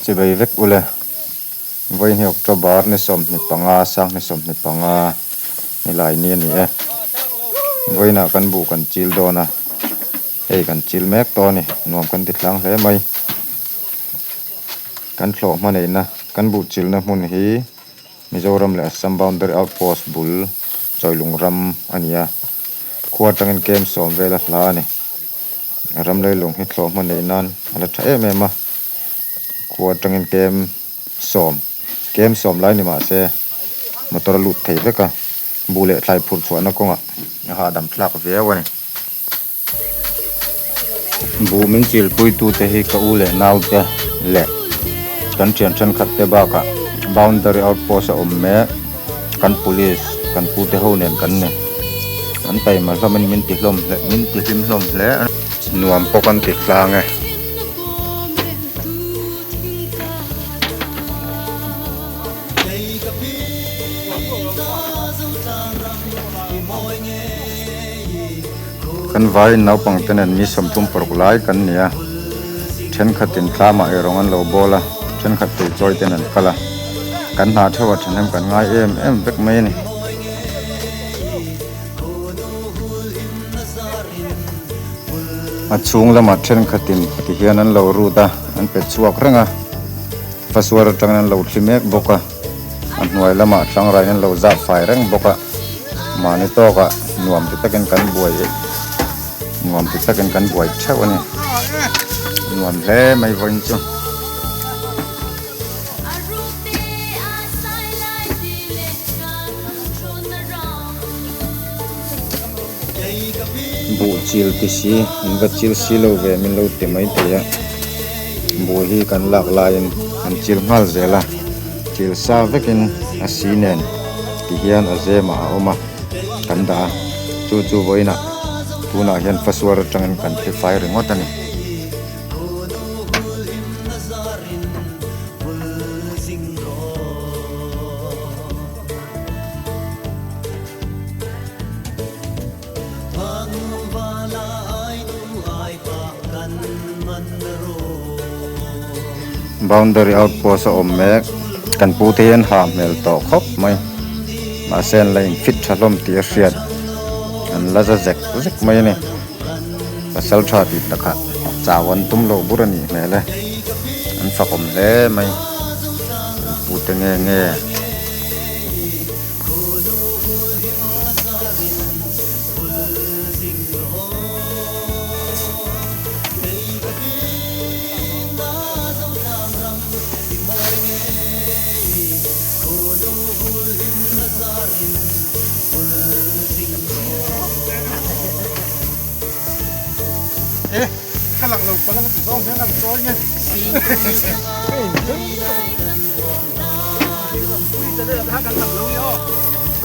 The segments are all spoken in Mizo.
Chibei vek ule. Vawiin hi October ni 25, sang ni 25 nilai ni a ni e. Vawiinah kan buh kan chil dawn a, hei kan chil mek tawh a ni, nuam kan ti tlang hle mai. Kan thlawh hma neihna, kan buh chilna hmun hi Mizoram leh Assam Boundary Outpost bul Chawilung ram a ni a, khua atangin kem sawm vel a hla a ni. Ram leilung hi thlawh hma neih nan a la tha em em a, khua atangin kem sawm kem sawm lai ni mah se motor a lut thei vek a, buh leh thlai phurh chhuahna kawngah a hahdam thlak viau a ni. Buh min chilpuitute hi ka u leh naute leh kan thian thenkhat te bakah boundary outpost a awm mek kan police kan pute ho nen kan ni. An taima hlawmin min ti hlawm hle min ti hlim hlawm hle a nuam pawh kan ti tlang e. Kan vaiin naupang te nen mi 36 lai kan ni a, thenkhatin tlamah eirawng an lo bawl a, thenkhat tuichawi ten an kal a, kan hna theuh a thahnem kan ngai em em vek mai a ni. A chhung lamah thenkhatin tihian an lo rut a, an pe chhuak reng a, fasuar atangin an lo thli mek bawk a. A hnuai lamah tlangraiin an lo zah fai reng bawk a, mahni tawkah nuam ti takin kan buai nuam ti takin kan buai theuh a ni. Nuam hle mai vawiin chu. Buh chil ti si, in va chil si lo ve min lo ti mai thei a. Buh hi kan lak laiin an chil nghal zel a, chil sa vekin a si nen ti hian a zemah a awm a, kan dah a, chu chu vawiinah tunah hian fasuar atangin kan thli fai ringawt a ni. Boundary outpost a awm mek kan pu te hian hah hmel tawh khawp mai mahse an la in fit tha hlawm tih a hriat an la za zek zek mai a ni pasal tha tih takah chau an tum loh bur a nih hmel e an fakawm hle mai an pu te nge nge.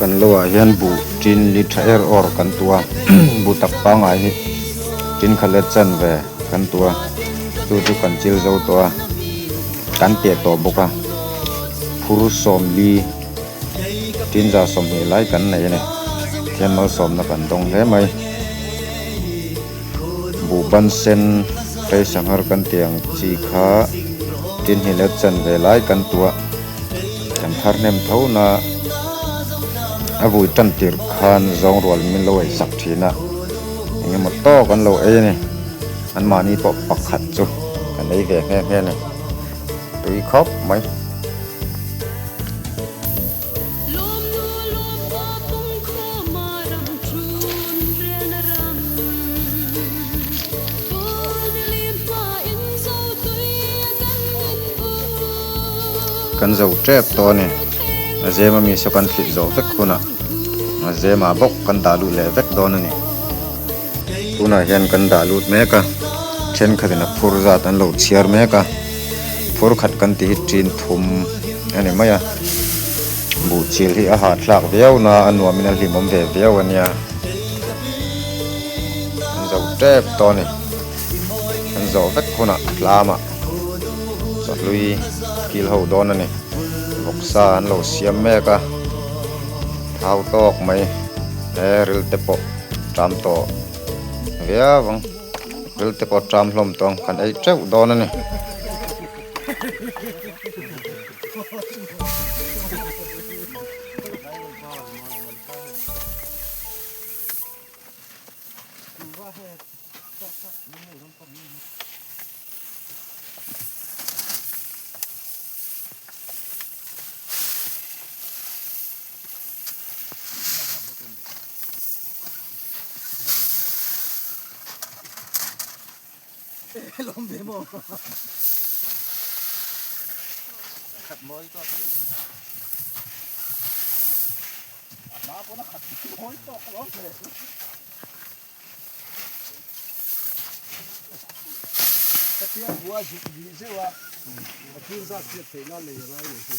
Kan lo ah hian buh tin li tha er awr kan tu a buh tak pangngai hi tin kha let chan ve kan tu a chu chu kan chil zo tawh a kan teh tawh bawk a phur sawmli tin za 20 lai kan nei a ni thian malsawmna kan dawng hle mai buh ban sen tei sanghar kan tih ang chi kha tin hi let chan ve lai kan tu a. Kan thar hnem tho na a vui tan tir khan zawng rual min lo ei sak thin a eng emaw tawk an lo ei a ni an mahni pawh pakhat chu kan ei ve nghe nghe a ni tui khawp mai. Kan zo tep tawh a ni. A zem ami saw kan thlit zawh vek hunah a zemah bawk kan dah lut leh vek dawn a ni. Tunah hian kan dah lut mek a, thenkhatin a phur zat an lo chhiar mek a, phur khat kan tih hi tin thum a ni mai a, buh chil hi a hahthlak viau na a nuamin a hlimawm ve viau a nia. An zo tep tawh a ni. An zawh vek hunah tlamah. Chawhlui kil ho dawn a ni vawksa an lo siam mek a thau tawk mai he ril te pawh ṭam tawh viau ang ril te pawh ṭam hlawm tawh ang kan ei teuh dawn a ni. Hetia bua zuk dih zeuh a, a thil zat hriat theih nan lei a ngai lo hi.